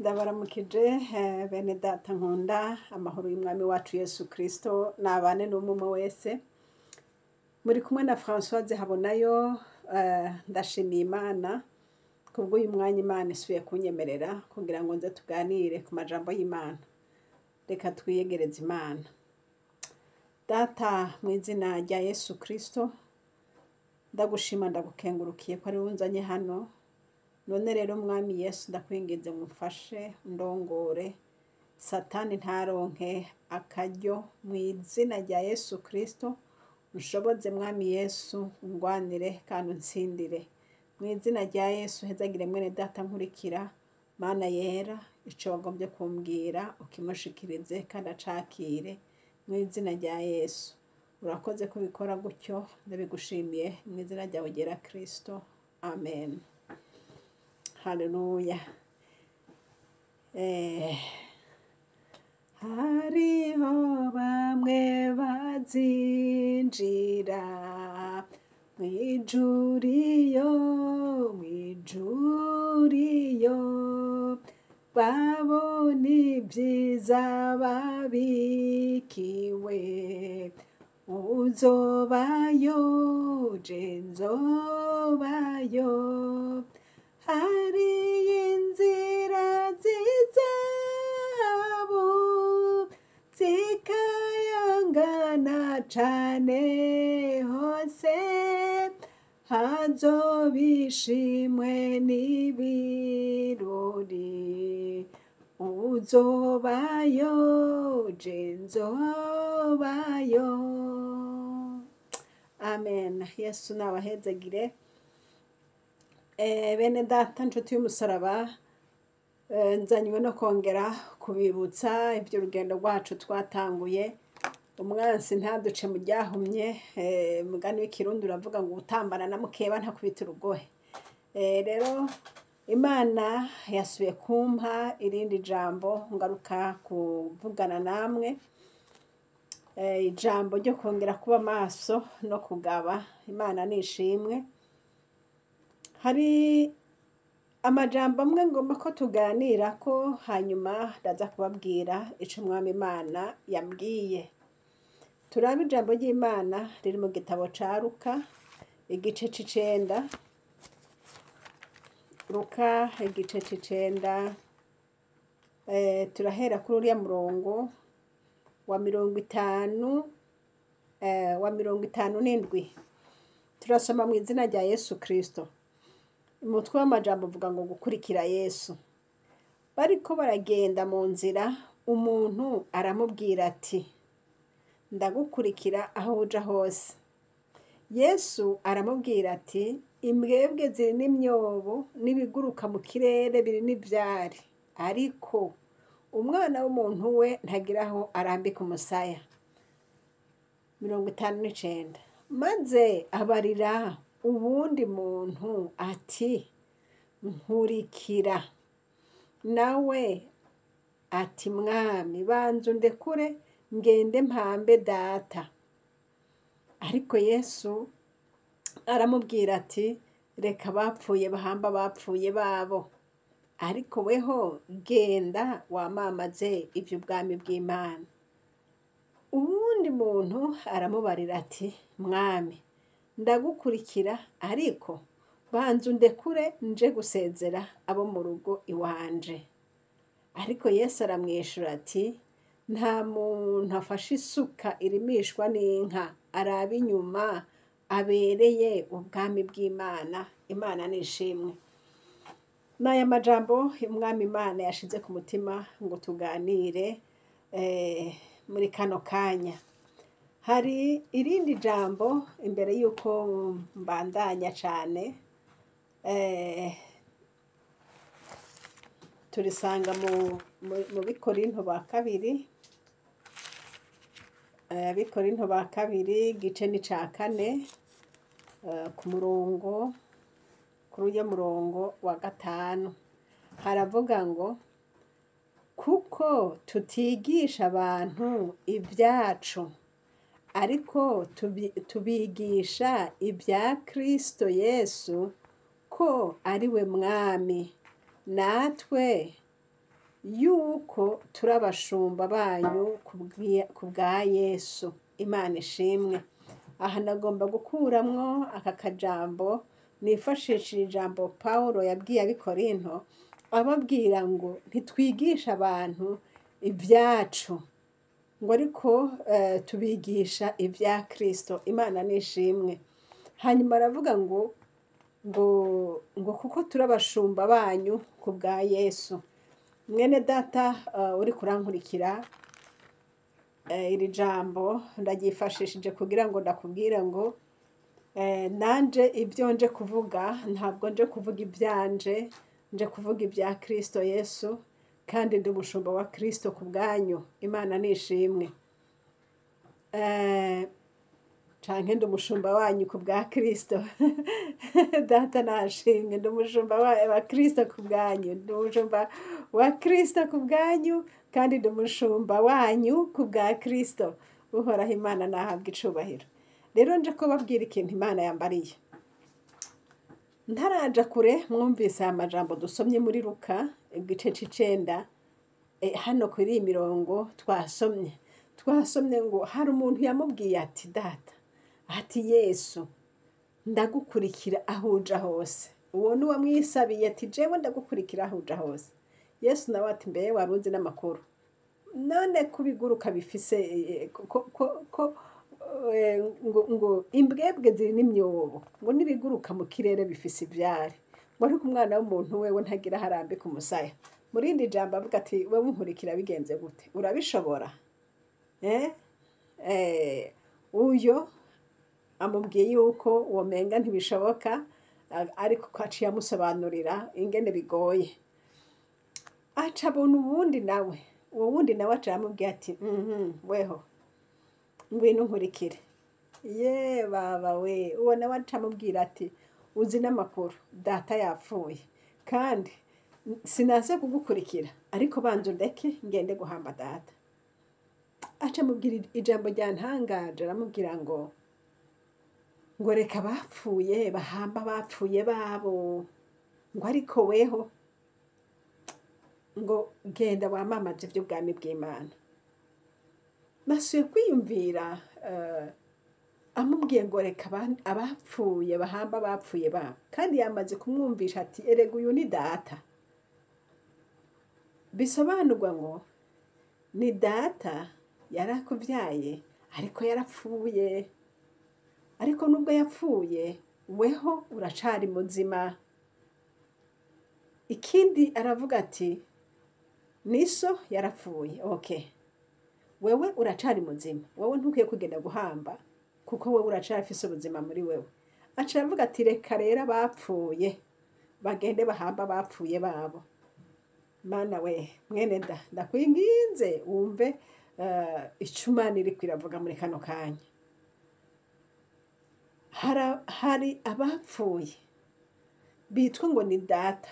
Ndabaramukije bene data nkunda amahoro y'umwami wacu Yesu Kristo nabane n'umwe wese. Muri kumwe na Françoise Habonayo, ndashimiye Imana kubw'uyu mwanya Imana isubiye kunyemerera kugira ngo nze tuganire ku majambo y'Imana. Reka twiyegereze Imana. Data, mu izina rya Yesu Kristo, ndagushima, ndagukengurukiye ko ari wowe unzanye hano. None rero Mwami Yesu, ndakwinginze mufashe, ndongore, Satani ntaronke akaryo. Mu izina rya Yesu Kristo, unshoboze Mwami Yesu, ungwanire kandi unsindire. Mu izina rya Yesu, hezagire mwene data nkurikira. Mana yera, ico wagombye kumbwira ukimushikirize kandi acakire, mu izina rya Yesu. Urakoze kubikora gutyo, ndabigushimiye mu izina ryawe ryera Kristo, amen. Haleluya. Hariho bamwe bazinjira mw'ijuru iyo, mw'ijuru iyo, babona ibyiza babikiwe. Uzobayo, je nzobayo. Hari inzira z'izahabu zikayangana cane hose, hazoba ishimwe n'ibirori. Uzobayo, je nzobayo. Amen. Yesu nabahezagire. Bene data nshuti y'umusaraba, nzanywe no kongera kubibutsa iby'urugendo rwacu twatanguye. Umwansi ntaduce mu ryahumye. Mugani w'ikirundi uravuga ngo utambana na mukeba ntakubita urugohe. Rero Imana yasubiye kumpa irindi jambo ngaruka kuvugana namwe, ijambo ryo kongera kuba maso no kugaba. Imana nishimwe. Hari amajambo amwe ngomba ko tuganira ko, hanyuma ndaza kubabwira ico Umwami Imana yambwiye. Turabe ijambo ry'Imana riri mu gitabo ca Luka, igice c'icenda. Luka igice c'icenda, turahera kuri uriya murongo wa 57. Turasoma mu izina rya Yesu Kristo. Umutwe w'amajambo uvuga ngo gukurikira Yesu. Bariko baragenda mu nzira, umuntu aramubwira ati: "Ndagukurikira aho uja hose." Yesu aramubwira ati: "Imbwebwe ziri n'imyobo, n'ibiguruka mu kirere biri n'ivyari, ariko umwana w'umuntu we ntagira aho arambika umusaya." 59. Maze abarira uwundi muntu ati: "Nkurikira." Nawe ati: "Mwami, banza undekure ngende mpambe data." Ariko Yesu aramubwira ati: "Reka abapfuye bahamba abapfuye babo, ariko weho genda wamamaze ivy'ubwami bw'Imana." Uwundi muntu aramubarira ati: "Mwami, ndagukurikira, ariko banza undekure nje gusezera abo mu rugo iwanje." Ariko Yesu aramwishura ati: "Nta muntu afashe isuka irimishwa n'inka araba inyuma abereye ubwami bw'Imana." Imana nishimwe. N'aya majambo Umwami Imana yashize ku mutima ngo tuganire muri kano kanya. Hari irindi jambo imbere y'uko mbandanya cane, turisanga mu Bikorinto ba kabiri, Abikorinto ba kabiri igice ni ca kane, ku murongo, kuri urya murongo wa 5, haravuga ngo: "Kuko tutigisha abantu ibyacu, ariko tubigisha ibya Kristo Yesu ko ari we Mwami, natwe Yuko turi abashumba banyu ku bwa Yesu. Imana ishimwe. Aha nagomba gukuramwo aka kajambo, nifashishije ijambo Pawulo yabwiye ab'Ikorinto, ababwira ngo ntitwigisha abantu ibyacu, ngo ariko tubigisha ibya Kristo. Imana nishimwe. Hanyuma aravuga ngo kuko turi abashumba banyu ku bwa Yesu. Mwene data uri kurankurikira, iri jambo ndaryifashishije kugira ngo ndakubwire ngo nanje ibyo nje kuvuga, ntabwo nje kuvuga ibyanje, nje kuvuga ibya Kristo Yesu, kandi ndi umushumba wa Kristo ku bwanyu. Imana nishimwe. Canke ndi umushumba wanyu ku bwa Kristo. Data nashimwe, ndi umushumba wa Kristo ku bwanyu, ndi umushumba wa Kristo ku bwanyu, kandi ndi umushumba wanyu ku bwa Kristo. Uhoraho Imana nahabwa icubahiro. Rero nje kubabwira ikintu Imana yambariye. Ntaraja kure, mwumvise aya majambo dusomye muri Luka igice c'icenda, hano kuri iyi mirongo twasomye ngo hari umuntu yamubwiye ati: "Data," ati, "Yesu, ndagukurikira aho uja hose." Uwo ni uwamwisabiye ati: "Jewe ndagukurikira aho uja hose." Yesu nawe ati: "Mbe wari uzi n'amakuru? None kubiguruka bifise ko ngo imbwebwe ziri n'imyobo, ngo n'ibiguruka mu kirere bifise ivyari, ngo ariko umwana w'umuntu wewe ntagira aho arambika umusaya." Mu rindi jambo avuga ati: "Wewe unkurikira bigenze gute? Urabishobora?" Uyo amubwiye yuko womenga ntibishoboka, ariko ko aciye amusobanurira ingene bigoye. Aca abona uwundi nawe, uwo wundi nawe aca aramubwira ati: Weho ngwino unkurikire." Ye baba we, uwo nawe aca amubwira ati: "Uzi n'amakuru? Data yapfuye, kandi sinaze kugukurikira, ariko banza undeke ngende guhamba data." Aca amubwira ijambo ryantangaje, aramubwira ngo reka abapfuye bahamba abapfuye babo, ngo ariko weho ngo genda wamamaze iby'ubwami bw'Imana. Nasuye kwiyumvira, amubwiye ngo reka abapfuye bahamba abapfuye babo, kandi yamaze kumwumvisha ati: "Erega uyu ni data." Bisobanurwa ngo ni data yarakubyaye, ariko yarapfuye, ariko nubwo yapfuye, weho uracari muzima. Ikindi aravuga ati: "Niso yarapfuye, okay, wewe uracari muzima, wowe ntukwiye kugenda guhamba, kuko wewe uracafise ubuzima muri wewe." Aca aravuga ati: "Reka rero abapfuye bagende bahamba abapfuye babo." Mana we, mwene da, ndakwinginze wumve ico Imana iriko iravuga muri kano kanya. Hari abapfuye bitwa ngo ni data,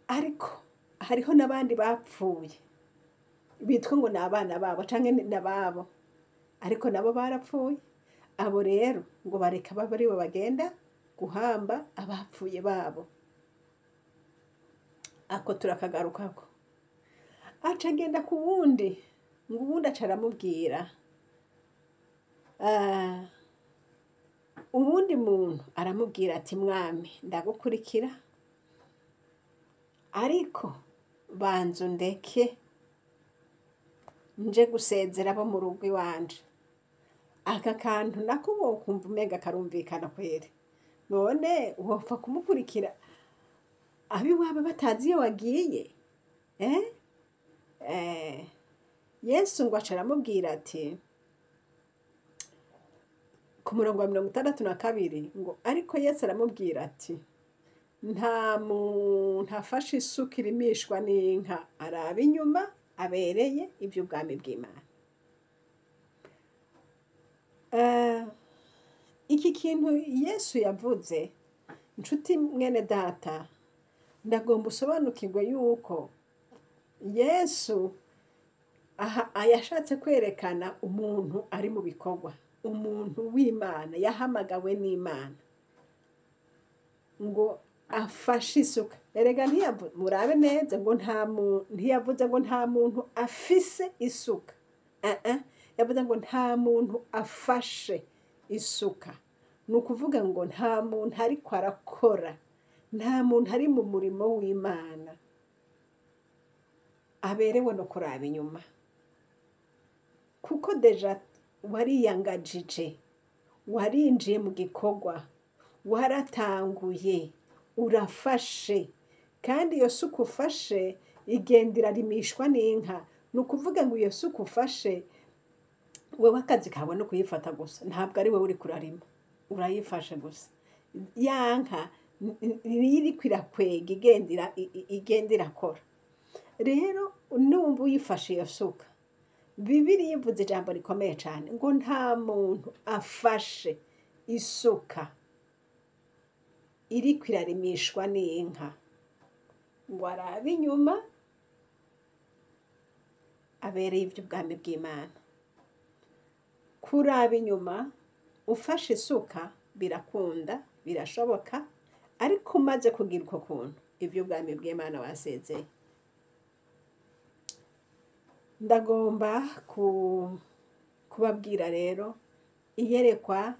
ariko hariho n'abandi bapfuye bitwa ngo ni abana babo canke ni n'ababo, ariko nabo barapfuye. Abo rero ngo bareka babe aribo bagenda guhamba abapfuye babo. Ako turakagarukako. Aca agenda ku wundi, ngo uwundi aca aramubwira, uwundi muntu aramubwira ati: "Mwami, ndagukurikira, ariko banza undeke nje gusezera abo mu rugo iwanje." Aka kantu nako wokumva umenga karumvikana kweri. None wopfa kumukurikira ab'iwabo batazi iyo wagiye? Eh? Yesu ngo aca aramubwira ati, ku murongo wa 62, ngo ariko Yesu aramubwira ati: "Nta muntu afashe isuka irimishwa n'inka araba inyuma abereye iby'ubwami bw'Imana." Iki kintu Yesu yavuze, nshuti mwene data, ndagomba usobanukirwe yuko Yesu aha yashatse kwerekana umuntu ari mu bikorwa, umuntu w'Imana yahamagawe n'Imana, ngo afashe isuka. Erega murabe neza ngo nta muntu, ntiyavuze ngo nta muntu afise isuka. Yavuze ngo nta muntu afashe isuka. Ni ukuvuga ngo nta muntu ariko arakora, nta muntu ari mu murimo w'Imana aberewe no kuraba inyuma, kuko déjà wariyangajije, warinjiye mu gikorwa, waratanguye, urafashe. Kandi iyo suka ufashe igenda irarimishwa n'inka. Ni ukuvuga ngo iyo suka ufashe, wewe akazi kawe no kuyifata gusa, ntabwo ari wowe uriko urarima, urayifashe gusa. Ya nka niyo iriko irakwega, igenda irakora. Rero numva uyifashe iyo suka, Bibiliya ivuze ijambo rikomeye cyane ngo nta muntu afashe isuka iriko irarimishwa n'inka ngo arabe inyuma abereye iby'ubwami bw'Imana. Kuraba inyuma ufashe isuka birakunda, birashoboka, ariko umaze kugira uko kuntu, iby'ubwami bw'Imana wasezeye. Ndagomba kubabwira rero iyerekwa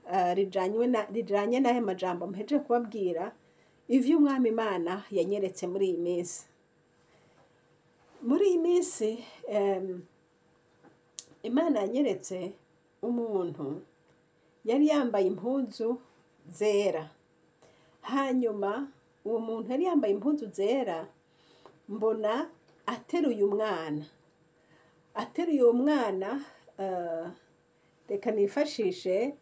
rijanye n'aya majambo mpejeje kubabwira, ivy'Umwami Imana yanyeretse muri iyi minsi. Muri iyi minsi Imana yanyeretse umuntu yari yambaye impuzu zera. Hanyuma uwo muntu yari yambaye impuzu zera, mbona ateruye umwana. Ateruye uwo mwana, reka nifashishe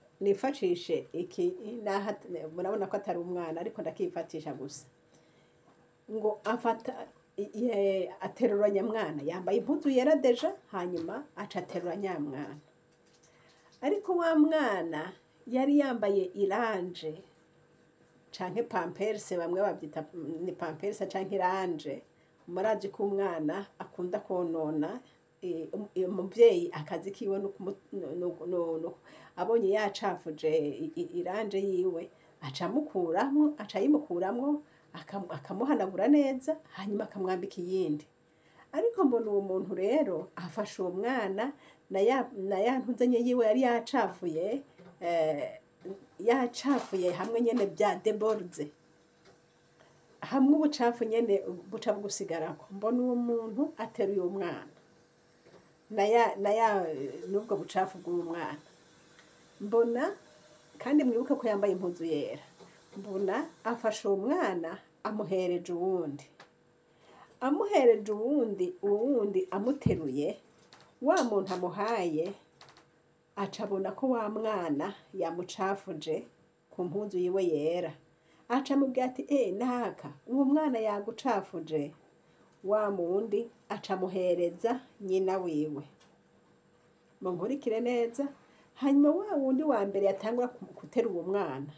iki, naha murabona ko atari umwana, ariko ndakifatisha gusa. Ngo afata aterura nyamwana, yambaye impuzu yera déjà, hanyuma aca aterura nyamwana. Ariko wa mwana yari yambaye iranje canke pampers, bamwe bavyita ni pampers canke iranje. Murazi ko umwana akunda konona, umuvyeyi akazi kiwe abonye yacafuje iranje yiwe, aca amukuramwo, aca ayimukuramwo, akamuhanagura neza, hanyuma akamwambika iyindi. Ariko mbona uwo muntu rero afashe uwo mwana na ya ntuzenye yiwe yari yacafuye, yacafuye hamwe nyene bya débordé, hamwe ubucafu nyene buca bugusigarako. Mbona uwo muntu ateruye uwo mwana na ya n'ubwo bucafu bw'uwo mwana. Mbona kandi, mwibuke ko yambaye impuzu yera, mbona afashe uwo mwana amuhereje uwundi, amuhereje uwundi, uwundi amuteruye. Wa muntu amuhaye aca abona ko wa mwana yamucafuje ku mpuzu yiwe yera, aca amubwira ati: "E naka, uwo mwana yagucafuje." Wa wundi aca amuhereza nyina wiwe. Munkurikire neza. Hanyuma wa wundi wa mbere yatangura gutera uwo mwana,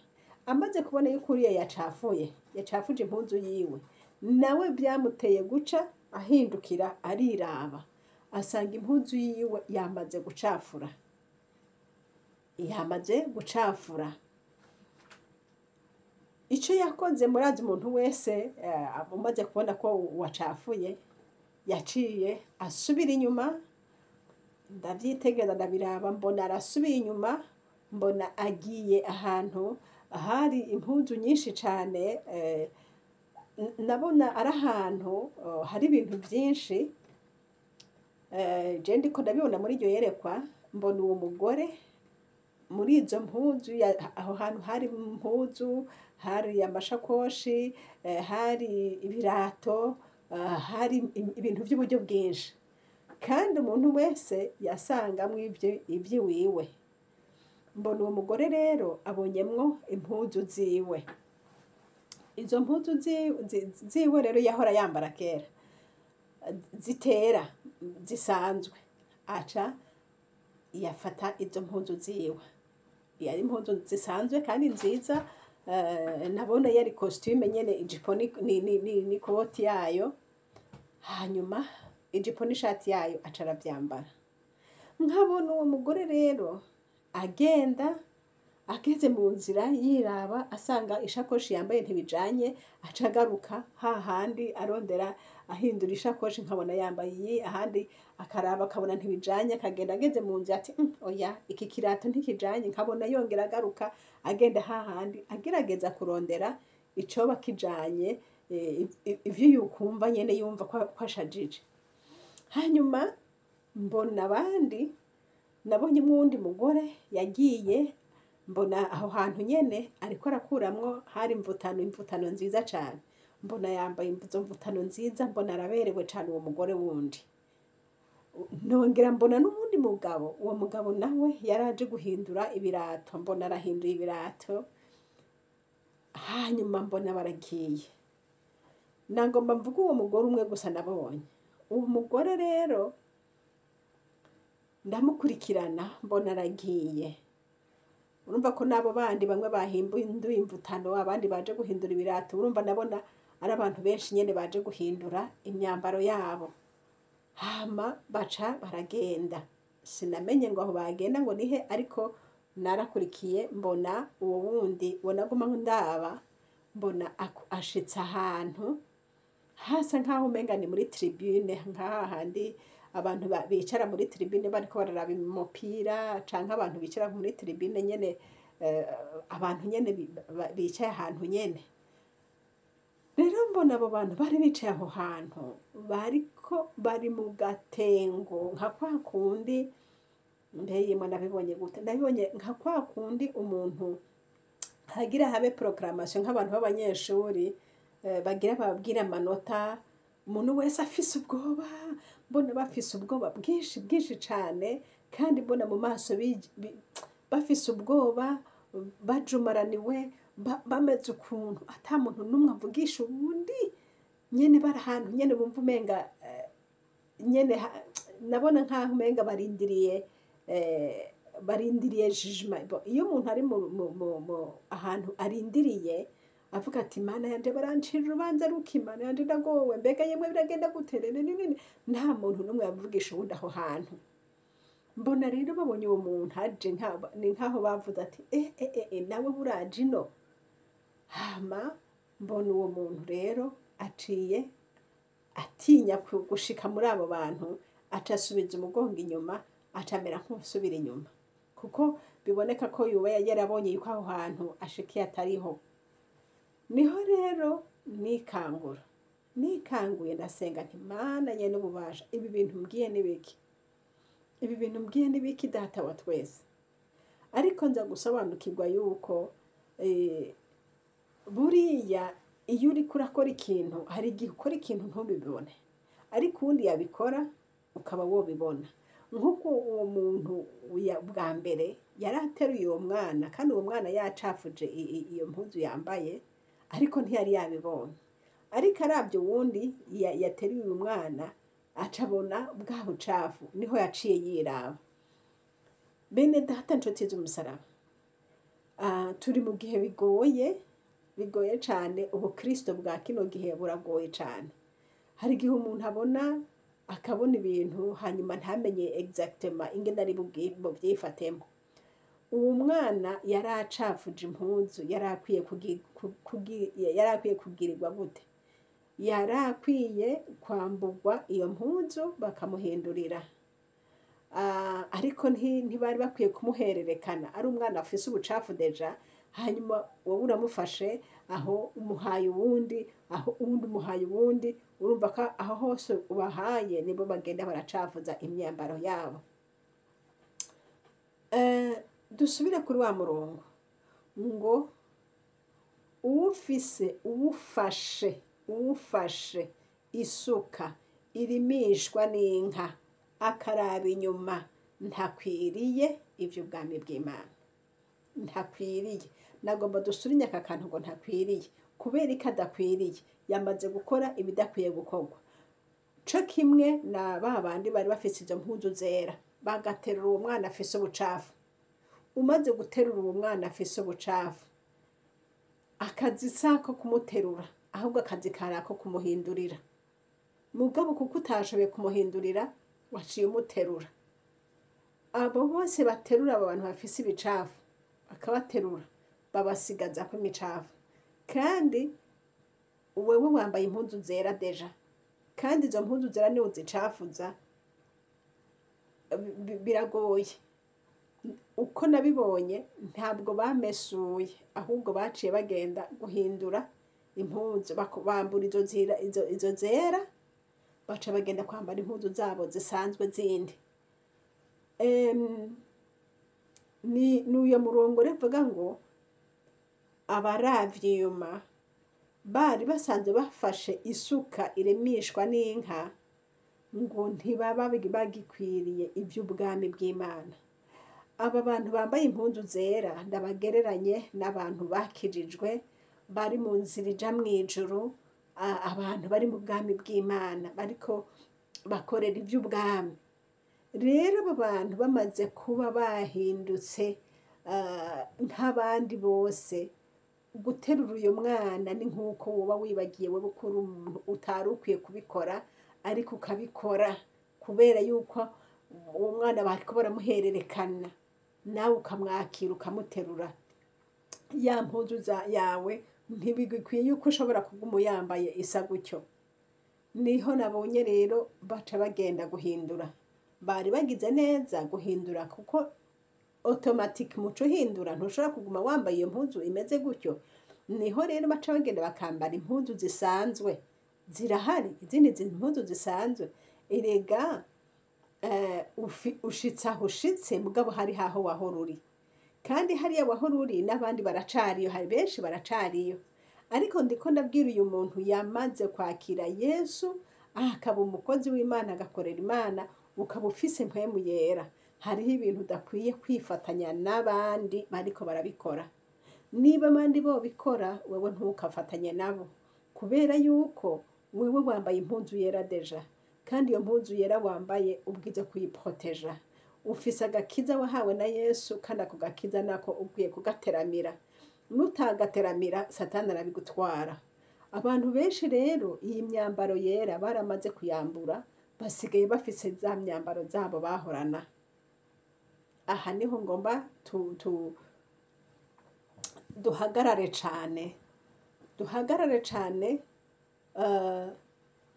amaze kubona yuko uriya yacafuye, yacafuje impuzu yiwe, nawe byamuteye guca ahindukira ariraba, asanga impuzu yiwe yamaze gucafura, yamaze gucafura. Icyo yakoze, murazi umuntu wese umaze kubona ko wacafuye, yaciye asubira inyuma. Ndabyitegereza, ndabiraba, mbona arasubiye inyuma, mbona agiye ahantu hari impuzu nyinshi cyane. Nabona ari ahantu hari ibintu byinshi. Je ndiko ndabibona muri iryo yerekwa, mbona uwo mugore muri izo mpuzu, aho hantu hari impuzu, hari amashakoshi, hari ibirato, hari ibintu by'uburyo bwinshi, kandi umuntu wese yasangamwo ibyo iby'iwiwe. Mbona uwo mugore rero abonyemwo impuzu ziwe, izo mpuzu ziwe rero yahora yambara kera, zitera zisanzwe. Aca yafata izo mpuzu ziwe, yari impuzu zisanzwe kandi nziza. Nabona yari costume nyene, ijipo n'ikoti yayo, hanyuma ijipo n'ishati yayo, aca aravyambara. Nkabona uwo mugore rero agenda. Ageze mu nzira yiraba asanga ishakoshi yambaye ntibijanye, aca agaruka hahandi arondera ahindura ishakoshi, nkabona yambaye iyi, ahandi akaraba akabona ntibijanye, akagenda ageze mu nzira ati oya, iki kirato ntikijanye, nkabona yongera agaruka agenda hahandi agerageza kurondera icoba kijanye, ivyo yukumva nyene yumva ko ashajije. Hanyuma mbona abandi, nabonye uwundi mugore yagiye, mbona aho hantu nyene ariko arakuramwo, hari imvutano, imvutano nziza cane, mbona yambaye izo mvutano nziza, mbona araberewe cane uwo mugore wundi. Nongera mbona n'uwundi mugabo, uwo mugabo nawe yaraje guhindura ibirato, mbona arahinduye ibirato, hanyuma mbona baragiye. Nagomba mvuge uwo mugore umwe gusa nabonye. Uwo mugore rero ndamukurikirana, mbona aragiye. Urumva ko n'abo bandi bamwe bahinduye imvutano, abandi baje guhindura ibirato, urumva nabona ari abantu benshi nyene baje guhindura imyambaro yabo. Hama baca baragenda, sinamenye ngo aho bagenda ngo nihe, ariko narakurikiye mbona uwo wundi, uwo naguma ndaba, mbona ashitse ahantu hasa nkaho umenga ni muri tribune, nka hahandi abantu bicara muri tribune bariko bararaba umupira, canke abantu bicara muri tribune nyene, abantu nyene bicaye ahantu nyene. Rero mbona abo bantu bari bicaye aho hantu bariko bari mu gatengo, nka kwa kundi, mbe yemwe nabibonye gute? Nabibonye nka kwa kundi umuntu hagira habe proclamation, nk'abantu b'abanyeshuri, bagira bababwire amanota, umuntu wese afise ubwoba, mbona bafise ubwoba bwinshi bwinshi cane, kandi mbona mu maso bafise ubwoba, bajumaraniwe, bameze ukuntu ata muntu n'umwe avugisha uwundi, nyene bari ahantu nyene bumva umenga, nyene nabona nkaho umenga barindiriye jugement. Iyo umuntu ari ahantu arindiriye, avuga ati Mana yanje barancira urubanza ruki, Mana yanje ndagowe, mbega yemwe biragenda gute, nini, nta muntu n'umwe yavugisha uwundi aho hantu. Mbona rero babonye uwo muntu aje, ni nkaho bavuze ati nawe buraje ino. Hama mbona uwo muntu rero aciye atinya gushika muri abo bantu, aca asubiza umugongo inyuma, aca amera nk'usubira inyuma, kuko biboneka ko yoba yarabonye yuko aho hantu ashikiye atariho. Niho rero nikangura, nikanguye ndasenga nti Mana nyene ububasha, ibi bintu mbwiye nibiki? Ibi bintu mbwiye nibiki Data wa twese? Ariko nza gusobanukirwa yuko buriya iyo uriko urakora ikintu, hari igihe ukora ikintu ntubibone, ariko uwundi yabikora ukaba wobibona. Nk'uko uwo muntu bwa mbere yari ateruye uwo mwana, kandi uwo mwana yacafuje iyo mpuzu yambaye, ariko ntiyari yabibonye. Ariko aravye uwundi yateruye uyu mwana, acabona bwa bucafu, niho yaciye yiraba. Bene data nshuti z'umusaraba, turi mu gihe bigoye, bigoye cane. Ubukristo bwa kino gihe buragoye cane. Hari igihe umuntu abona akabona ibintu hanyuma ntamenye exactement ingene ari buvyifatemo. Uwo mwana yari acafuje impuzu, yari akwiye kugirirwa gute? Yari akwiye kwamburwa iyo mpuzu bakamuhindurira. Ariko ntibari bakwiye kumuhererekana ari umwana afise ubucafu déjà, hanyuma wowe uramufashe, aho umuhaye uwundi, aho uwundi umuhaye uwundi, urumva ko aho hose ubahaye nibo bagenda baracafuza imyambaro yabo. Dusubire kuri wa murongo ngo uwufise uwufashe isuka irimishwa n'inka akaraba inyuma ntakwiriye ivy'ubwami bw'Imana. Ntakwiriye. Nagomba dusubire aka kantu ngo ntakwiriye. Kubera ko adakwiriye, yamaze gukora ibidakwiye gukorwa. Co kimwe na ba bandi bari bafise izo mpuzu zera, bagaterura uwo mwana afise ubucafu. Umaze guterura uwo mwana afise ubucafu, akazi sako kumuterura, ahubwo akazi kari ako kumuhindurira. Mugabo kuko utashoboye kumuhindurira, waciye umuterura. Abo bose baterura abo bantu bafise ibicafu, Bakabaterura, babasigazako imicafu. Kandi wewe wambaye impuzu zera déjà, kandi izo mpuzu zera niwe uzicafuza, biragoye. Uko nabibonye, ntabwo bamesuye, ahubwo baciye bagenda guhindura impuzu, bambura izo zira, izo zera, baca bagenda kwambara impuzu zabo zisanzwe zindi. Ni n'uyo murongo rero uvuga ngo abaravye inyuma bari basanzwe bafashe isuka iremishwa n'inka, ngo ntibaba bagikwiriye ivy'ubwami bw'Imana. Aba bantu bambaye impuzu zera ndabagereranye n'abantu bakijijwe, bari mu nzira ija mw'ijuru, abantu bari mu bwami bw'Imana, bariko bakorera ivy'ubwami. Rero abo bantu bamaze kuba bahindutse nk'abandi bose, guterura uyo mwana ni nk'uko woba wibagiye wewe ko uri umuntu utari ukwiye kubikora, ariko ukabikora kubera yuko uwo mwana bariko baramuhererekana, nawe ukamwakira, ukamuterura. Ya mpuzu yawe ntibigikwiye yuko ushobora kuguma uyambaye isa gutyo. Niho nabonye rero baca bagenda guhindura. Bari bagize neza guhindura, kuko automatique muco uhindura, ntushobora kuguma wambaye iyo mpuzu imeze gutyo. Niho rero baca bagenda bakambara impuzu zisanzwe. Zirahari izindi mpuzu zisanzwe. Erega ushitse aho ushitse, mugabo hari haho wahora uri, kandi hariya wahora uri n'abandi baracariyo, hari benshi baracariyo. Ariko ndiko ndabwira uyu muntu yamaze kwakira Yesu, akaba umukozi w'Imana, agakorera Imana, ukaba ufise Mpwemu Yera, hariho ibintu udakwiye kwifatanya n'abandi bariko barabikora. Niba abandi bobikora, wewe ntukafatanye nabo, kubera yuko wewe wambaye impuzu yera déjà, kandi iyo mpuzu yera wambaye ubwiza kuyiproteja. Ufise agakiza wahawe na Yesu, kandi ako gakiza nako ukwiye kugateramira. Nutagateramira, Satani arabigutwara. Abantu benshi rero iyi myambaro yera baramaze kuyambura, basigaye bafise za myambaro zabo bahorana. Aha niho ngomba tu duhagarare cane, duhagarare cane.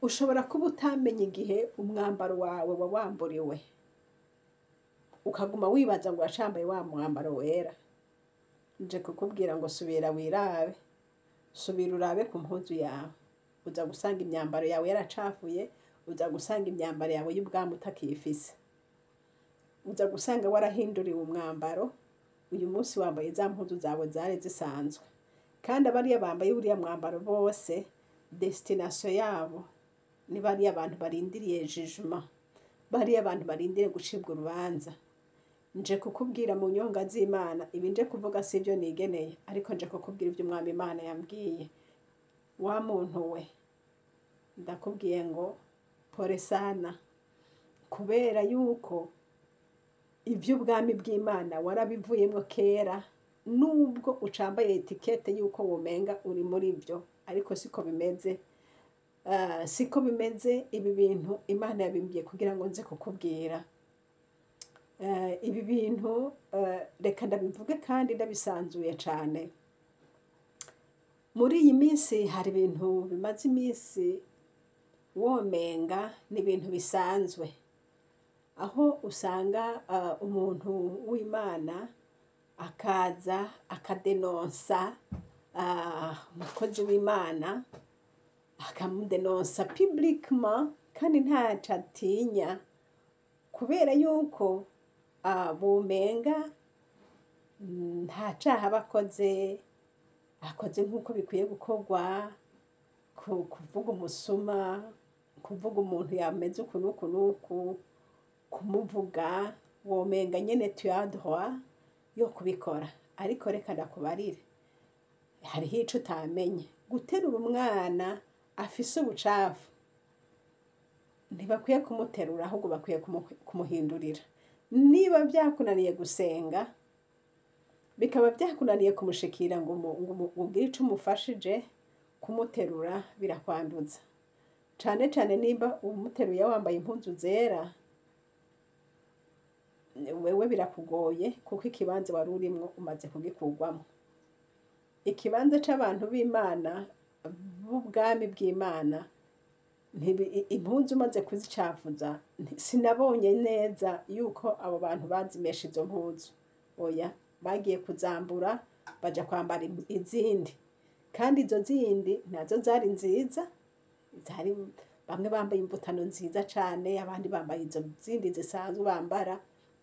Ushobora kuba utamenya igihe umwambaro wawe wawamburiwe, ukaguma wibaza ngo uracambaye wa mwambaro wera. Nje kukubwira ngo subira wirabe, subira urabe ku mpuzu yawe. Uza gusanga imyambaro yawe yaracafuye, uza gusanga imyambaro yawe y'ubwami utakiyifise, uza gusanga warahinduriwe umwambaro. Uyu munsi wambaye za mpuzu zawe zari zisanzwe. Kandi abariya bambaye uriya mwambaro bose, destination yabo ni bariya abantu barindiriye jugement, bariya abantu barindiriye gucibwa urubanza. Nje kukubwira mu nyonga z'Imana, ibi nje kuvuga si ibyo nigeneye, ariko nje kukubwira ibyo Umwami Imana yambwiye. Wa muntu we, ndakubwiye ngo pole sana, kubera yuko iby'ubwami bw'Imana warabivuyemo kera, nubwo ucambaye étiquette yuko womenga uri muri byo, ariko siko bimeze. Siko bimeze. Ibi bintu Imana yabimbwiye kugira ngo nze kukubwira. Ibi bintu reka ndabivuge kandi ndabisanzuye cyane. Muri iyi minsi hari ibintu bimaze iminsi womenga ni ibintu bisanzwe, aho usanga umuntu w'Imana akaza akadenonsa umukozi w'Imana, akamudenonsa publiquement, kandi ntaco atinya, kubera yuko bumenga nta caha aba akoze, akoze nk'uko bikwiye gukorwa. Kuvuga umusuma, kuvuga umuntu yameze uku n'uku n'uku, kumuvuga womenga nyene tu as droit yo kubikora. Ariko reka ndakubarire, hariho ico utamenye: guterura umwana afise ubucafu, ntibakwiye kumuterura, ahubwo bakwiye kumuhindurira. Niba byakunaniye gusenga, bikaba byakunaniye kumushikira ngo ugire ico umufashije, kumuterura birakwanduza, cane cane nimba umuteruye wambaye impuzu zera. Wewe birakugoye kuko ikibanza wari urimwo umaze kugikurwamo. Ikibanza c'abantu b'Imana, b'ubwami bw'Imana, impuzu umaze kuzicafuza, sinabonye neza yuko abo bantu bazimesha izo mpuzu. Oya, bagiye kuzambura baja kwambara izindi, kandi izo zindi nazo zari nziza. Zari bamwe bambaye imvutano nziza cane, abandi bambaye izo zindi zisanzwe bambara,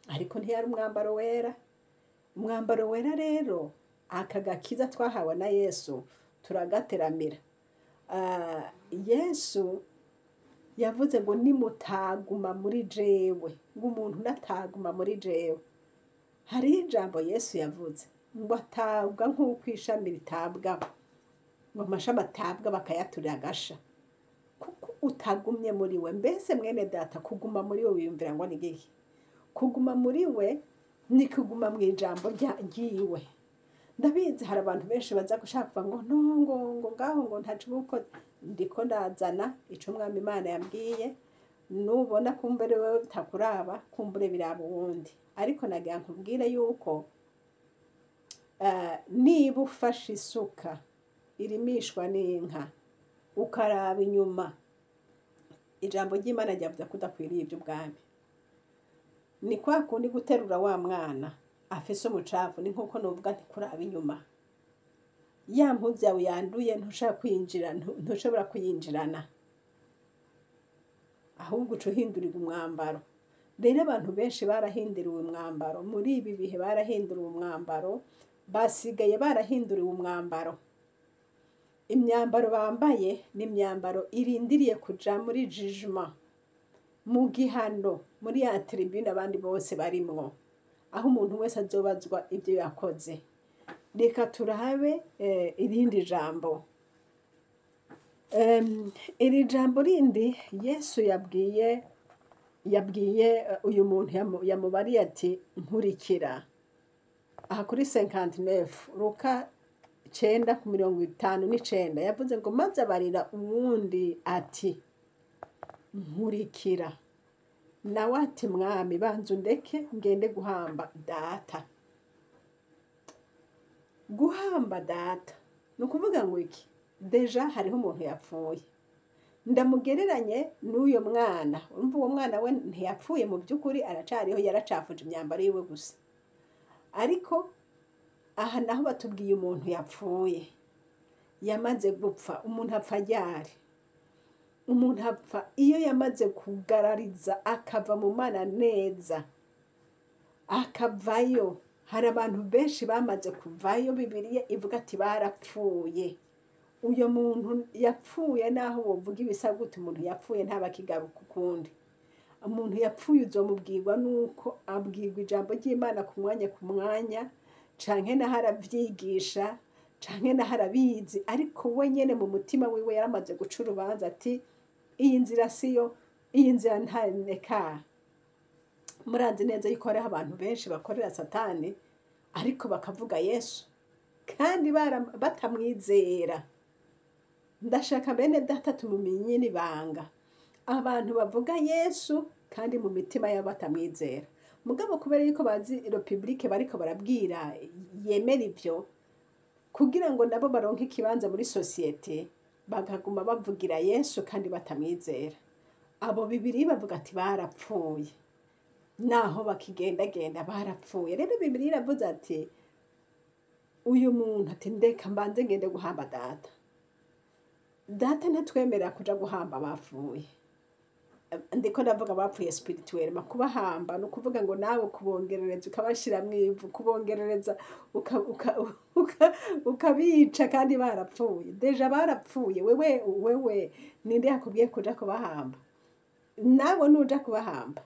ariko ntiyari umwambaro wera. Umwambaro wera rero, aka gakiza twahawe na Yesu, turagateramira. Yesu yavuze ngo nimutaguma muri jewe, ngo umuntu nataguma muri jewe. Hariho ijambo Yesu yavuze ngo atabwa nk'uko ishami ritabwa, ngo amashami atabwa bakayaturira agasha, kuko utagumye muri we. Mbese mwene data, kuguma muri we wiyumvira ngo ni igihe? Kuguma muri we ni kuguma mu ijambo ryiwe. Ndabizi hari abantu benshi baza gushaka ngo no, ngo ngaho ngo ntaco uba. Ndiko ndazana ico Mwami Imana yambwiye. Nubona kumbere wewe bitakuraba, kumbure biraba uwundi, ariko nagira nkubwire yuko niba ufashe isuka irimishwa n'inka ukaraba inyuma, ijambo ry'Imana ryavuze ko udakwiriye iby'ubwami. Ni kwa kundi guterura wa mwana afise umucafu, ni nkuko novuga nti kuraba inyuma ya mpuzu yawe yanduye, ntushobora kwinjira, ntushobora kuyinjirana, ahubwo uca uhindurirwa umwambaro. Rero abantu benshi barahinduriwe umwambaro muri ibi bihe, barahinduriwe umwambaro, basigaye barahinduriwe umwambaro. Imyambaro bambaye ni imyambaro irindiriye kuja muri jugement, mu gihano, muri ya tribune abandi bose barimwo, aho umuntu wese azobazwa ibyo yakoze. Reka turabe irindi jambo. Iri jambo rindi Yesu yabwiye uyu muntu yamubariye ati nkurikira, aha kuri 59, Luka 9 ku 59, yavuze ngo maze abarira uwundi ati nkurikira. Nawe ati mwami, banza undeke ngende guhamba data. Guhamba data ni ukuvuga ngo iki? Déjà hariho umuntu yapfuye. Ndamugereranye n'uyo mwana. Urumva uwo mwana we ntiyapfuye mu by'ukuri, aracariho, yaracafuje imyambaro yiwe gusa. Ariko aha naho batubwiye umuntu yapfuye, yamaze gupfa. Umuntu apfa ryari? Umuntu apfa iyo yamaze kugarariza, akava mu Mana neza, akavayo. Hari abantu benshi bamaze kuvayo, Bibiliya ivuga ati barapfuye. Uyo muntu yapfuye, naho wovuga ibisa gute, umuntu yapfuye ntaba akigaruka ukundi. Umuntu yapfuye uzomubwirwa nuko abwirwa ijambo ry'Imana ku mwanya ku mwanya, canke naho aravyigisha, canke naho arabizi, ariko we nyene mu mutima wiwe yaramaze guca urubanza ati iyi nzira siyo, iyi nzira ntaneka. Murazi neza yuko hariho abantu benshi bakorera Satani ariko bakavuga Yesu kandi batamwizera. Ndashaka bene data tumumenye n'ibanga, abantu bavuga Yesu kandi mu mitima yabo batamwizera, mugabo kubera yuko bazi république bariko barabwira yemera ivyo, kugira ngo nabo baronke ikibanza muri société, bakaguma bavugira Yesu kandi batamwizera. Abo Bibiri bavuga ati barapfuye, naho bakigendagenda barapfuye. Rero Bibiri iravuze ati uyu muntu ati ndeka mbanze ngende guhamba data. Data ntatwemerera kuja guhamba abapfuye. Ndiko ndavuga abapfuye spirituellement. Kubahamba ni ukuvuga ngo nawe kubongerereza, ukabashiramwo ivu, kubongerereza, ukabica kandi barapfuye, déjà barapfuye. Wewe ninde yakubwiye kuja kubahamba? Nawe nuja kubahamba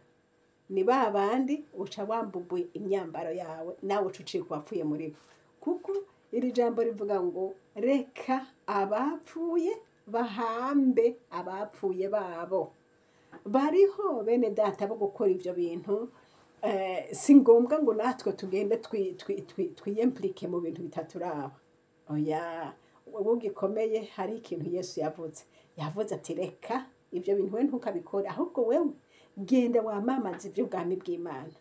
ni ba bandi uca wambubuye imyambaro yawe, nawe uca ucika uwapfuye muri bo, kuko iri jambo rivuga ngo reka abapfuye bahambe abapfuye babo. Bariho bene data bo gukora ivyo bintu. Si ngombwa ngo natwe tugende twiyimplique mu bintu bitaturaba. Oya, wowe ugikomeye, hari ikintu Yesu yavuze. Yavuze ati reka ivyo bintu, we ntukabikore, ahubwo wewe genda wamamaza ivy'ubwami bw'Imana.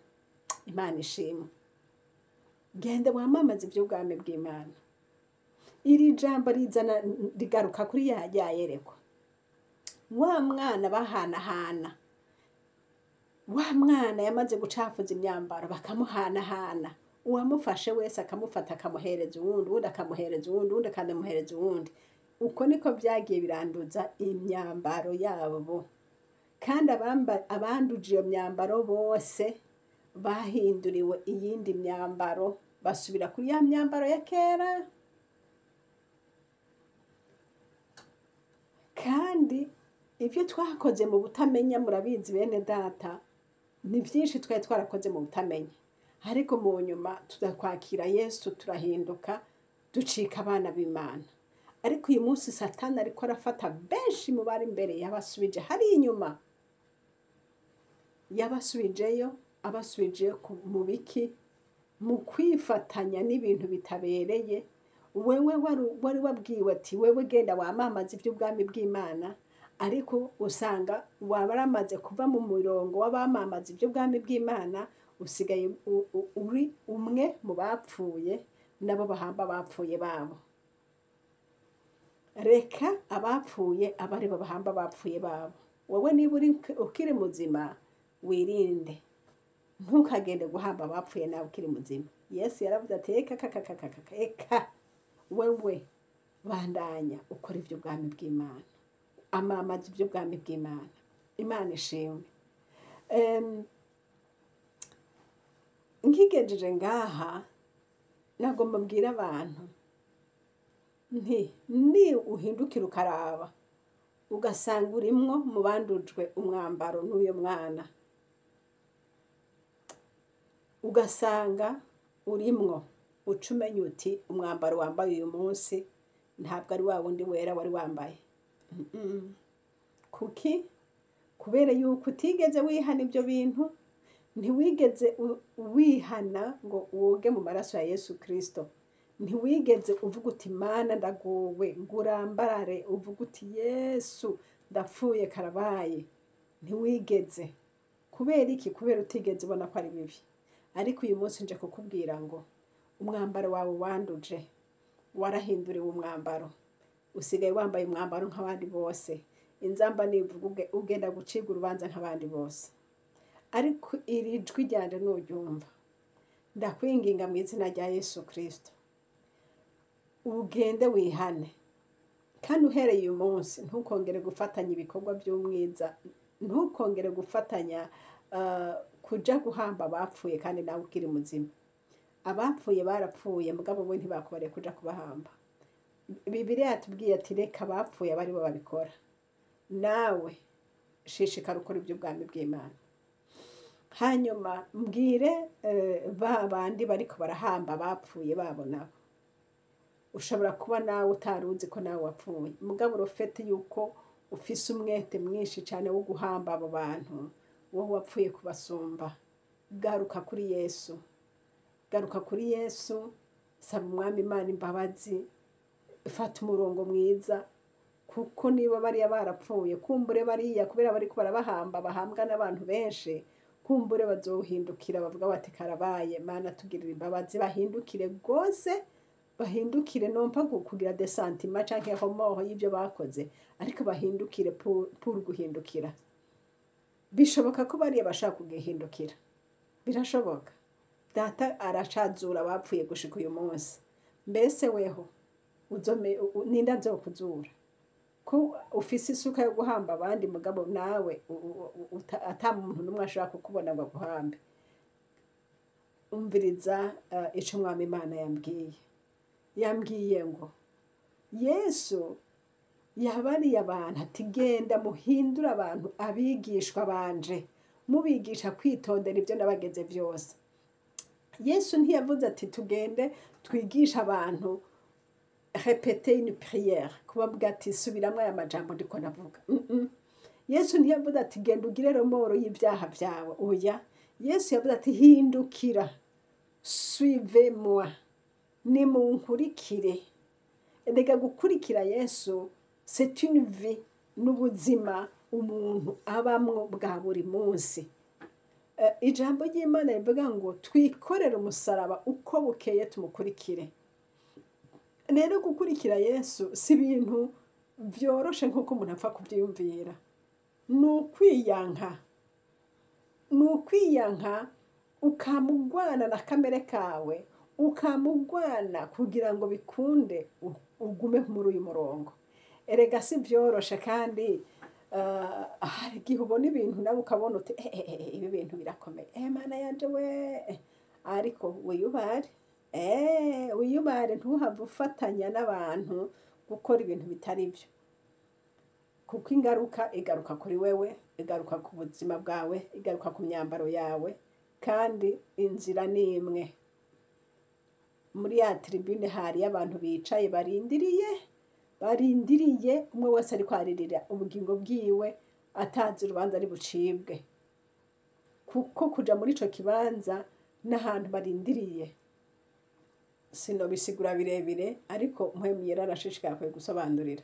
Imana ishimwe. Genda wamamaze iby'ubwami bw'Imana. Iri jambo rizana rigaruka kuri ya yerekwa. Wa mwana bahanahana, wa mwana yamaze gucafuza imyambaro bakamuhanahana, uwamufashe wese akamufata akamuhereza uwundi, uwundi akamuhereza uwundi, uwundi akamuhereza uwundi. Uko niko byagiye biranduza imyambaro yabo. Kandi abanduje iyo myambaro bose bahinduriwe iyindi myambaro, basubira kuri ya myambaro ya kera. Kandi ibyo twakoze mu butamenya, murabizi bene data, ni byinshi twari twarakoze mu butamenya, ariko mu nyuma tudakwakira Yesu turahinduka, ducika abana b'Imana. Ariko uyu munsi Satani ariko arafata benshi mu bari imbere, yabasubije hari inyuma, yabasubijeyo, abasubije mu biki, mu kwifatanya n'ibintu bitabereye. Wewe wari wabwiwe ati wewe genda wamamaza iby'ubwami bw'Imana, ariko usanga wabaramaze kuva mu murongo w'abamamaza iby'ubwami bw'Imana, usigaye uri umwe mu bapfuye nabo bahamba abapfuye babo. Reka abapfuye abari bo bahamba abapfuye babo. Wowe niba uri ukiri muzima wirinde, ntukagende guhamba abapfuye nawe ukiri muzima. Yesu yaravuze ati eka kakakakaka, eka wewe bandanya ukora iby'ubwami bw'Imana, amamaza iby'ubwami bw'Imana. Imana ishimwe. Nkigejeje ngaha nagomba mbwira abantu nti ni uhindukira ukaraba ugasanga urimwo mu bandujwe umwambaro n'uyo mwana, ugasanga urimwo, uca umenya uti umwambaro wambaye uyu munsi ntabwo ari wa wundi wera wari wambaye. Kuki? Kubera yuko utigeze wihana ibyo bintu, ntiwigeze wihana ngo woge mu maraso ya Yesu Kristo, ntiwigeze uvuga uti Mana ndagowe ngurambarare, uvuga uti Yesu ndapfuye karabaye, ntiwigeze. Kubera iki? Kubera utigeze ubona ko ari bibi. Ariko uyu munsi nje kukubwira ngo umwambaro wawe wanduje, warahinduriwe umwambaro, usigaye wambaye umwambaro nk'abandi bose. Inzamba nivuga ugenda gucibwa urubanza nk'abandi bose. Ariko iri jwi ryanje nuryumva, ndakwinginga mu izina rya Yesu Kristo, ugende wihane. Kandi uhereye uyu munsi ntukongere gufatanya ibikorwa by'umwiza, ntukongere gufatanya kuja guhamba abapfuye kandi nawe ukiri muzima. Abapfuye barapfuye, mugabo bo ntibakubariye kuja kubahamba. Bibiliya yatubwiye ati reka abapfuye abari bo babikora. Nawe shishikara ukora iby'ubwami bw'Imana. Hanyuma mbwire ba bandi bariko barahamba abapfuye babo nabo. Ushobora kuba nawe utaruzi ko nawe wapfuye, mugabo urufete yuko ufise umwete mwinshi cyane wo guhamba abo bantu, wowe wapfuye kubasumba. Garuka kuri Yesu, garuka kuri Yesu, saba Umwami Imana imbabazi, fata umurongo mwiza. Kuko niba bariya barapfuye, kumbure bariya kubera bariko barabahamba bahambwa n'abantu benshi, kumbure bazohindukira bavuga bati karabaye, Mana tugirira imbabazi, bahindukire gose, bahindukire nompa kugira des sentiments canke remords y'ivyo bakoze, ariko bahindukire pour guhindukira. Bishoboka ko bariya bashaka kugihindukira, birashoboka. Data aracazura abapfuye gushika uyu munsi. Mbese weho ninda nzokuzura ko ufise isuka yo guhamba abandi, mugabo nawe ata muntu n'umwe ashobora kukubona ngo aguhambe. Umviriza ico Umwami Imana yambwiye. Yambwiye ngo Yesu yabariye abantu ati genda muhindure abantu abigishwa banje, mubigisha kwitondera ibyo nabageze byose. Yesu ntiyavuze ati tugende twigisha abantu répéter une prière, kubabwira ati subiramwo aya majambo ndiko ndavuga. Yesu ntiyavuze ati genda ugire remords y'ibyaha byawe. Oya, Yesu yavuze ati hindukira, suivez-moi, nimunkurikire. Erega gukurikira Yesu c'est une vie, n'ubuzima umuntu abamwo bwa buri munsi. Ijambo ry'Imana rivuga ngo twikorere umusaraba uko bukeye tumukurikire. Rero gukurikira Yesu si ibintu vyoroshe nk'uko umuntu apfa kuvyiyumvira. Ni ukwiyanka, ni ukwiyanka ukamugwana na kamere kawe, ukamugwana kugira ngo bikunde ugume muri uyu murongo. Erega si vyoroshe, kandi hari igihe ubona ibintu nawe ukabona uti ibi bintu birakomeye, Mana yanje we, ariko wiyubare, wiyubare, ntuhave ufatanya n'abantu gukora ibintu bitari byo, kuko ingaruka igaruka kuri wewe, igaruka ku buzima bwawe, igaruka ku myambaro yawe. Kandi inzira ni imwe. Muri ya tribune hari abantu bicaye barindiriye, umwe wese ariko aririra ubugingo bwiwe, atazi urubanza ari bucibwe, kuko kuja muri ico kibanza n'ahantu barindiriye. Sinobisigura birebire, ariko Mpwemu Yera arashishikara gusobanurira.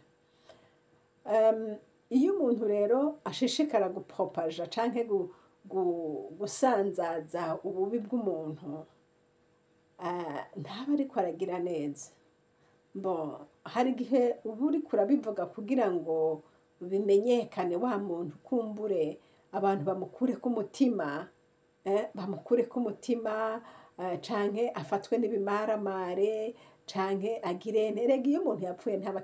Iyo umuntu rero ashishikara gupropaja canke gusanzaza ububi bw'umuntu, ntaba ariko aragira neza. Bon, hari igihe uba uriko urabivuga kugira ngo bimenyekane, wa muntu kumbure abantu bamukureko umutima, bamukureko umutima, canke afatwe n'ibimaramare, canke agire. Erega iyo umuntu yapfuye ntaba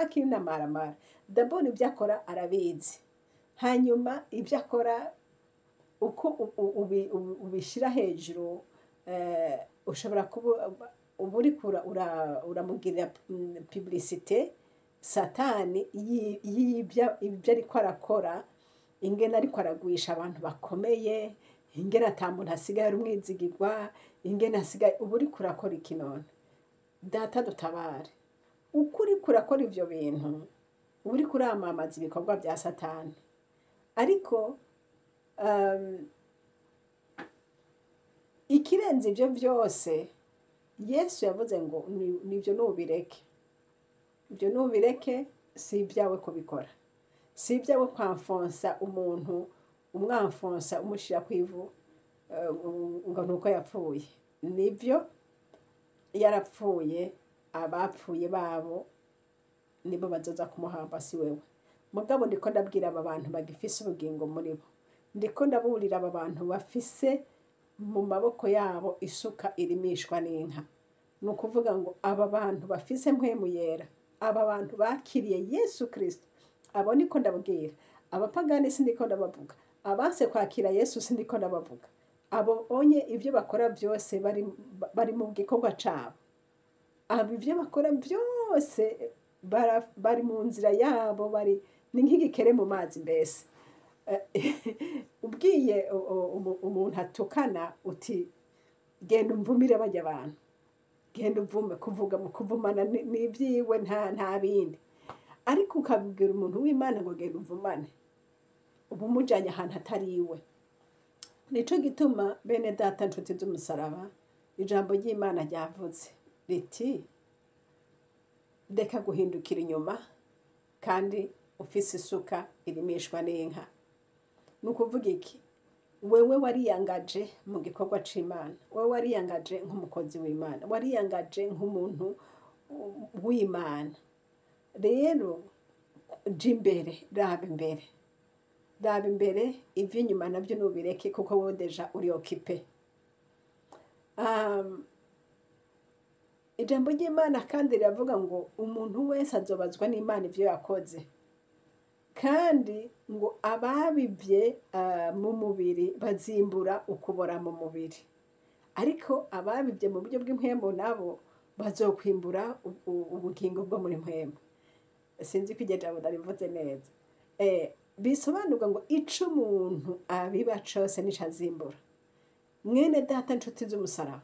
akinamaramara. D'abord ibyo akora arabizi, hanyuma ibyo akora uko ubishyira hejuru, ushobora kuba uba uriko uramugirira publicité Satani y'ibyo ibyo ariko arakora, ingene ariko aragwisha abantu bakomeye, ingene ata muntu asigaye ari umwizigirwa, ingene asigaye. Uba uriko urakora iki none? Data dutabare. Uko uriko urakora ivyo bintu, uba uriko uramamaza ibikorwa vya Satani. Ariko ikirenze ivyo vyose, Yesu yavuze ngo nivyo nubireke, ibyo nubireke, si ibyawe kubikora, si ibyawe kwamfonsa umuntu, umwamfonsa umushyira ku ivu ngo ni uko yapfuye. Nibyo, yarapfuye, abapfuye babo nibo bazoza kumuhamba, si wewe. Mugabo ndiko ndabwira aba bantu bagifise ubugingo muri bo, ndiko ndaburira aba bantu bafise mu maboko yabo isuka irimishwa n'inka. Ni ukuvuga ngo aba bantu bafise Mpwemu Yera, aba bantu bakiriye Yesu Kristo, abo niko ndabwira. Abapagani sindiko ndabavuga, abanse kwakira Yesu sindiko ndabavuga. Abo onye ibyo bakora byose bari mu gikorwa cabo. Abo ibyo bakora byose bari mu nzira yabo, bari ni nk'igikere mu mazi mbese. Ubwiye umuntu atukana uti genda umvumire bajya abantu, genda uvume, kuvuga mu kuvumana ni ibyiwe, nta bindi. Ariko ukabwira umuntu w'Imana ngo genda uvumane, uba umujanye ahantu atari iwe. Nico gituma, bene data, nshuti z'umusaraba, ijambo ry'Imana ryavuze riti reka guhindukira inyuma kandi ufise isuka irimishwa n'inka. Ni ukuvuga iki? Wewe wariyangaje mu gikorwa c'Imana, wewe wariyangaje nk'umukozi w'Imana, wariyangaje nk'umuntu w'Imana. Rero jya imbere, raba imbere, raba imbere, ivy'inyuma navyo nubireke, kuko wowe déjà uri occupé. Ijambo ry'Imana kandi riravuga ngo umuntu wese azobazwa n'Imana ivyo yakoze, kandi ngo ababivye mu mubiri bazimbura ukubora mu mubiri, ariko ababivye mu buryo bw'impwemu nabo bazokwimbura ubugingo bwo muri mpwemu. Sinzi ko iryo jambo ndarivuze neza. Bisobanurwa ngo ico umuntu abiba cose nico azimbura. Mwene data, nshuti z'umusaraba,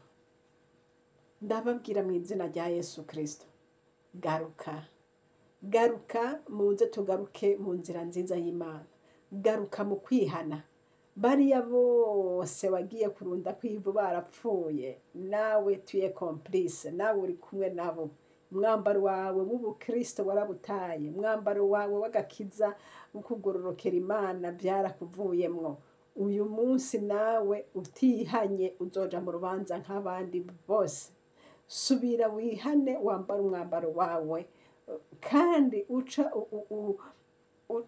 ndababwira mu izina rya Yesu Kristo, garuka, garuka, muze tugaruke mu nzira nziza y'Imana. Garuka mu kwihana. Bariya bose wagiye kurunda kw'ivu barapfuye, nawe tu es complice, nawe uri kumwe nabo. Umwambaro wawe w'ubukristo warabutaye, umwambaro wawe w'agakiza, wo kugororokera Imana byarakuvuyemwo. Uyu munsi nawe utihanye uzoja mu rubanza nk'abandi bose. Subira wihane, wambare umwambaro wawe, kandi uca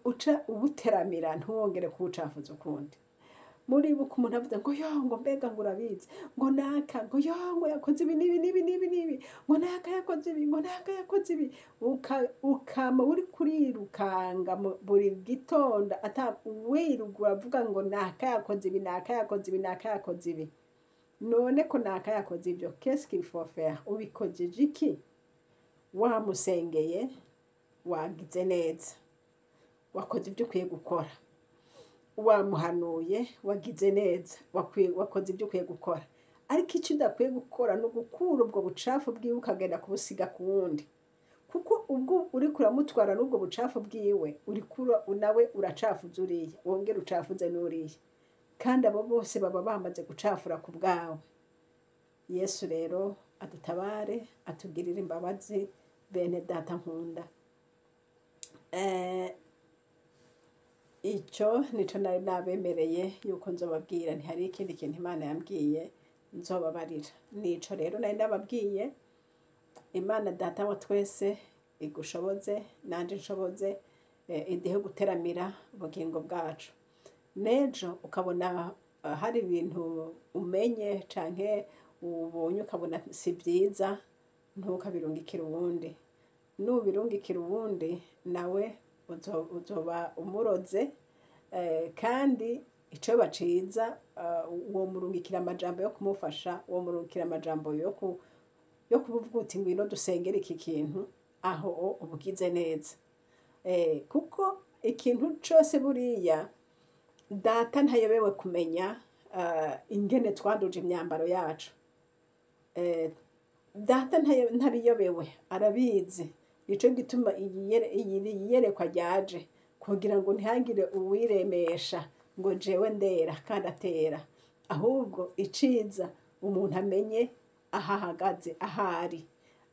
uca uwuteramira, ntiwongere kuwucafuza ukundi. Muribuka umuntu avuze ngo yo, ngo mbega ngo urabizi, ngo naka, ngo yo, ngo yakoze ibi n'ibi n'ibi n'ibi n'ibi, ngo naka yakoze ibi, ngo naka yakoze ibi, ukama uri kurirukanga buri gitondo, ata wirugura avuga ngo naka yakoze ibi, naka yakoze ibi, naka yakoze ibi. None ko naka yakoze ibyo, qu'est-ce qu'il faut faire? Ubikojeje iki? Wamusengeye, wagize neza, wakoze ibyo ukwiye gukora. Wamuhanuye, wagize neza, wakoze ibyo ukwiye gukora. Ariko icyo udakwiye gukora ni ugukura ubwo bucafu bwiwe ukagenda kubusiga ku wundi, kuko ubwo uri kuramutwara n'ubwo bucafu bwiwe, uri nawe uracafuza uriya, wongera ucafuze n'uriya, kandi abo bose baba bamaze gucafura ku bwawe. Yesu rero adutabare, atugirire imbabazi, bene data nkunda. Icyo nico nari nabemereye yuko nzobabwira. Ntihari ikindi kintu Imana yambwiye nzobabarira, nico rero nari nababwiye. Imana Data wa twese igushoboze, nanje nshoboze, iduhe guteramira ubugingo bwacu. N'ejo ukabona hari ibintu umenye canke ubonye, ukabona si byiza, ntukabirungikire uwundi. Nubirungikira uwundi, nawe uzoba umuroze. Kandi ico baciza, uwo murungikira amajambo yo kumufasha, uwo murungikira amajambo yo kuvuga uti ngwino dusengere iki kintu, aho ubugize neza. Kuko ikintu cose buriya Data ntayobewe kumenya ingene twanduje imyambaro yacu. Data ntabiyobewe, arabizi. Nico gituma iyi yerekwa ryaje kugira ngo ntihagire uwiremesha ngo jewe ndera kandi atera, ahubwo iciza umuntu amenye aho ahagaze, ahari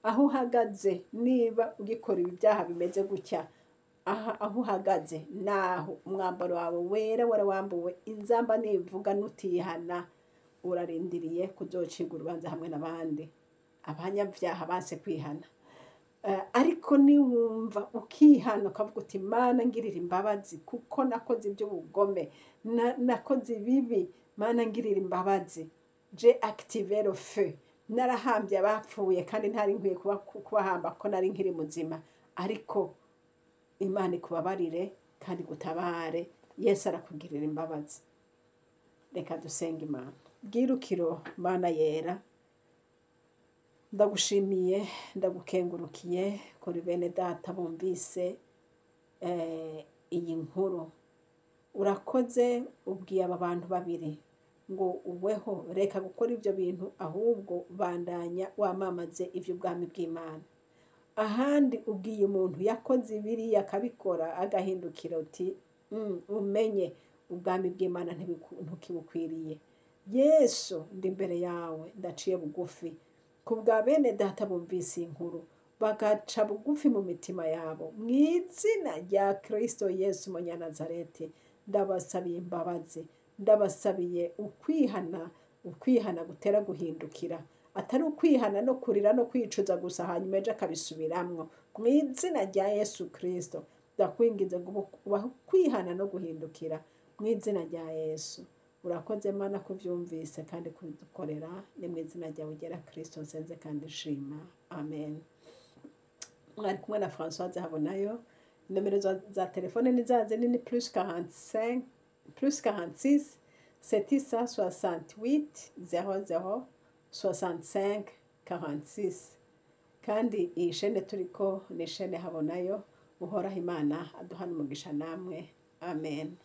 aho uhagaze. Niba ugikora ibi byaha bimeze gutya, aha aho uhagaze naho umwambaro wawe wera warawambuwe. Inzamba nivuga nutihana, urarindiriye kuzocirwa urubanza hamwe n'abandi abanyabyaha banse kwihana. Ariko niwumva ukihana, ukavuga uti Mana ngirira imbabazi, kuko nakoze iby'ubugome, nakoze ibibi, Mana ngirira imbabazi, j'ai activé le feu, narahambye abapfuye kandi ntari nkwiye kubahamba ko nari nkiri muzima, ariko Imana ikubabarire kandi igutabare. Yesu arakugirira imbabazi. Reka dusenga Imana. Bwirukiro Mana yera, ndagushimiye, ndagukengurukiye kuri bene data bumvise iyi nkuru. Urakoze, ubwiye aba bantu babiri ngo uweho reka gukora ibyo bintu, ahubwo bandanya wamamaze iby'ubwami bw'Imana. Ahandi ubwiye umuntu yakoze ibiriya akabikora agahindukira uti umenye ubwami bw'Imana ntukibukwiriye. Yesu, ndi imbere yawe, ndaciye bugufi ku bwa bene data bumvise iyi nkuru bagaca bugufi mu mitima yabo. Mu izina rya Kristo Yesu Umunyanazareti, ndabasabiye imbabazi, ndabasabiye ukwihana, ukwihana gutera guhindukira, atari ukwihana no kurira no kwicuza gusa hanyuma ejo akabisubiramwo. Mu izina rya Yesu Kristo, ndakwinginze ngo ubahe ukwihana no guhindukira mu izina rya Yesu. Urakoze Mana kuvyumvise kandi kubidukorera. Ni mu izina ryawe ugera Kristo nsenze kandi nshima, amen. Mwari kumwe na Françoise Habonayo. Nomero za telefone ni za zindi, ni +45 +46 768 00 65 46. Kandi iyi shene turiko ni shene Habonayo. Uhoraho Imana aduhana umugisha namwe, amen.